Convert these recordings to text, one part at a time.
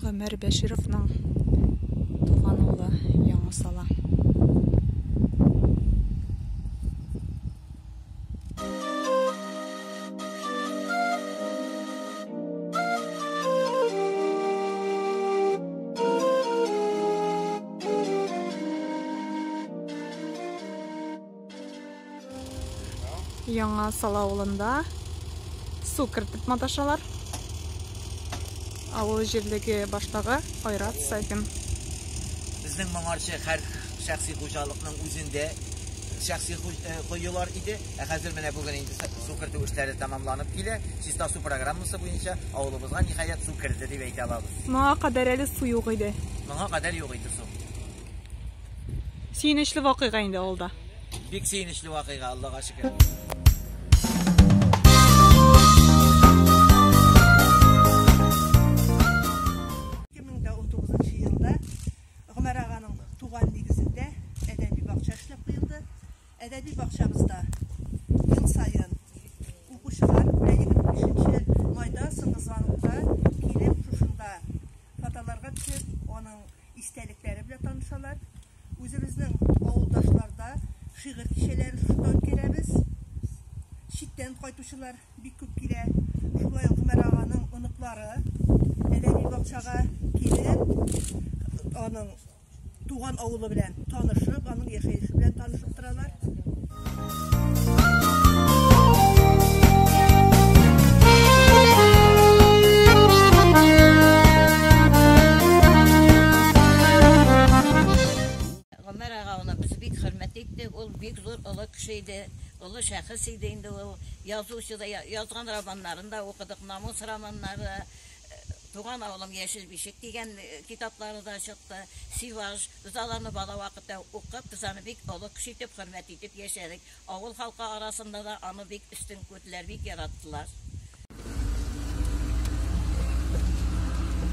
Гомәр Бәшировның туган авылы Яңа Сала. Яңа Сала авылында су кертеп маташалар. Авыл җирлеге башлыгы Айрат Сафин. Безнең моңарчы һәр шәхси хуҗалыкның үзендә шәхси коелар иде. Ә хәзер менә бүген инде су кертү эшләре тәмамланып килә. Чиста су программасы буенча авылыбызга ниһаять су керде дип әйтә алабыз. Моңа кадәр әле су юк иде. Моңа кадәр юк иде су. Сөенечле вакыйга инде авылда. Бик сөенечле вакыйга, Аллага шөкер. Елда Гомәр аганың туган нигезендә әдәби бакча эшләп куелды. Әдәби бакчабызда ел саен укучылар менә 25 майда соңгы звонокта килеп шушында фотоларга төшеп, аның истәлекләре белән танышалар. Үзебезнең авылдашларда шигырь кичәләре шушында үткәрәбез. Читтән кайтучылар бик күп килә. Шулай ук Гомәр аганың оныклары әдәби бакчага килеп, аның туган авылы белән танышып, аның яшәеше белән танышып торалар. Гомәр аганы без бик хөрмәт иттек. Ул бик зур олы кеше иде, олы шәхес иде инде ул. Язучы да, язган романнарын да укыдык, Намус романнары, Туган авылым Яшел бишек дигән китаплары да чыкты. Сиваж. Без аларны бала вакытта укып, без аны бик олы кеше итеп, хөрмәт итеп яшәдек. Авыл халкы арасында да аны бик өстен күрделәр, бик яраттылар.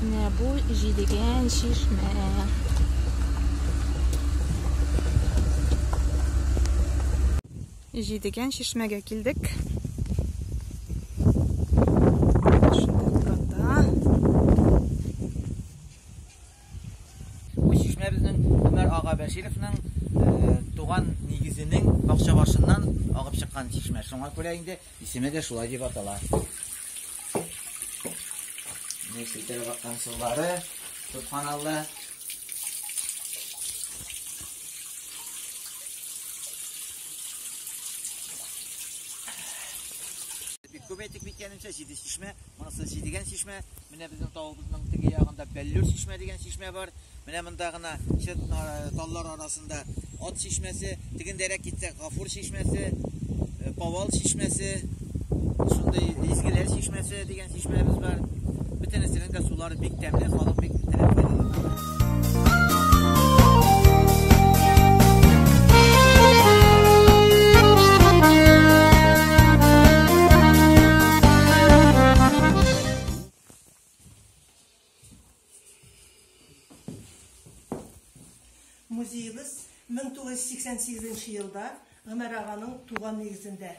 Менә бу Җидегән чишмә. Җидегән чишмәгә килдек. Шундый урында. Бу чишмә безнең Гомәр ага Бәшировның туган нигезенең бакча башыннан агып чыккан чишмә. Шуңа күрә инде исеме дә шулай дип атала. Менә селтереп аккан сулары, субханалла. Бик күп әйтик бит янымча, җиде чишмә, монысы Җидегән чишмә. Менә безнең тавыбызның теге ягында Бәллүр чишмә дигән чишмә бар. Менә монда гына чыт таллар арасында Ат чишмәсе, тегендәрәк китсәк Гафур чишмәсе, Павал чишмәсе, шундый Изгеләр чишмәсе дигән чишмәбез бар. Бөтенесенең дә сулары бик тәмле, халык бик теләп файдалана. Музеебыз 1988 елда Гомәр аганың туган нигезендә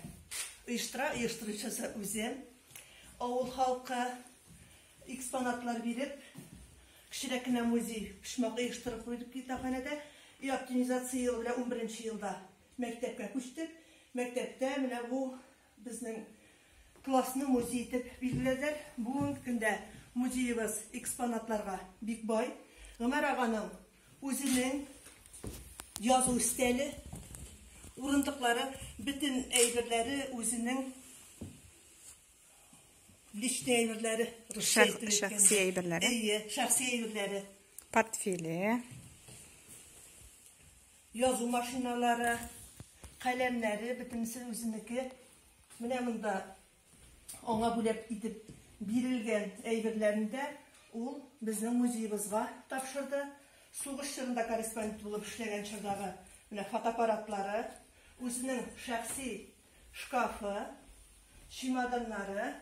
оештыра, оештыручысы үзем. Авыл халкы экспонатлар биреп, кечерәк кенә музей почмак оештырып куйдык китапханәдә. И оптимизация елы белән 11 елда мәктәпкә күчтек. Мәктәптә менә бу безнең классны музей итеп билгеләделәр. Бүгенге көндә музеебыз экспонатларга бик бай. Гомәр аганың үзенең язу өстәле, урындыклары, бөтен әйберләре үзенең личный әйберләре, русча әйтеп әйткәндә. Шәхси әйберләре. Әйе, шәхси әйберләре. Портфеле. Язу машиналары, каләмнәре, бөтенесе үзенеке. Менә монда аңа бүләк итеп бирелгән әйберләрен дә ул безнең музеебызга тапшырды. Сугыш чорында корреспондент булып эшләгән чордагы менә фотоаппаратлары, үзенең шәхси шкафы, чемоданнары,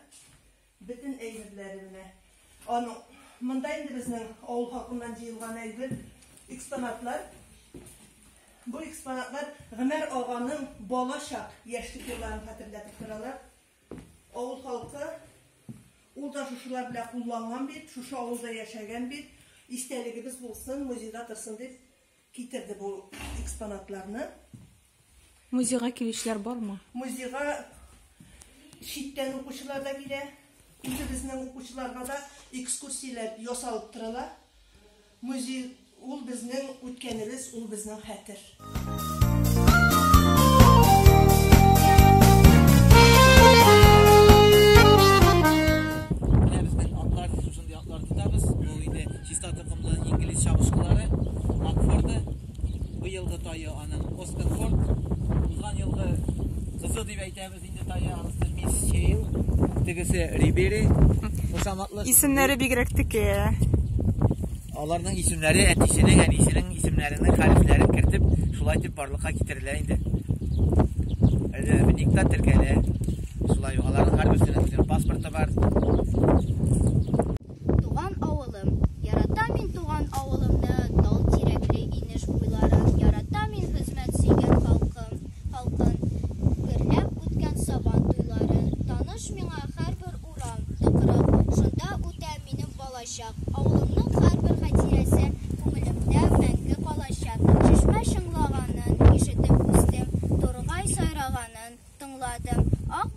бөтен әйберләре менә. Аның монда инде безнең авыл халкыннан җыелган әйбер, экспонатлар. Бу экспонатлар Гомәр аганың балачак яшьлек елларын хәтерләтеп торалар. Авыл халкы Ул да шушылар белән кулланган бит, шушы авылда яшәгән бит. Истәлегебез булсын, музейда торсын дип китерде бу экспонатларны. Музейга килүчеләр бармы? Музейга читтән укучылар да килә. Үзебезнең укучыларга да экскурсияләр ясалып торыла. Музей ул безнең үткәнебез, ул безнең хәтер. Менә безнең атлар, шушындый атлар тотабыз. Бу инде чиста токымлы инглиз чабышкылары, Акфорды. Быелгы тае аның Оскар Форд. Узган елгы кызы дип әйтәбез инде тае, анысы Мисс Шейл. Тегесе Рибери кушаматлы. Исемнәре бигрәк текә. Аларның исемнәре әтисенең, әнисенең исемнәренең хәрефләрен кертеп, шулай итеп барлыкка китерелә инде. Никта теркәлә. Шулай ук аларның һәрберсенең үзенең паспорты бар. Туган авылым. Яратам мин туган авылымны, тал тирәкле инеш буйларын, яратам мин хезмәт сөйгән халкым, халкын, гөрләп үткән сабан туйларын. Таныш миңа һәрбер урам, тыкрык, шунда үтә минем балачак. Авылымның һәрбер хатирәсе күңелемдә мәңге калачак. Чишмә чыңлаганын ишетеп үстем, тургай сайраганын тыңладым. Ак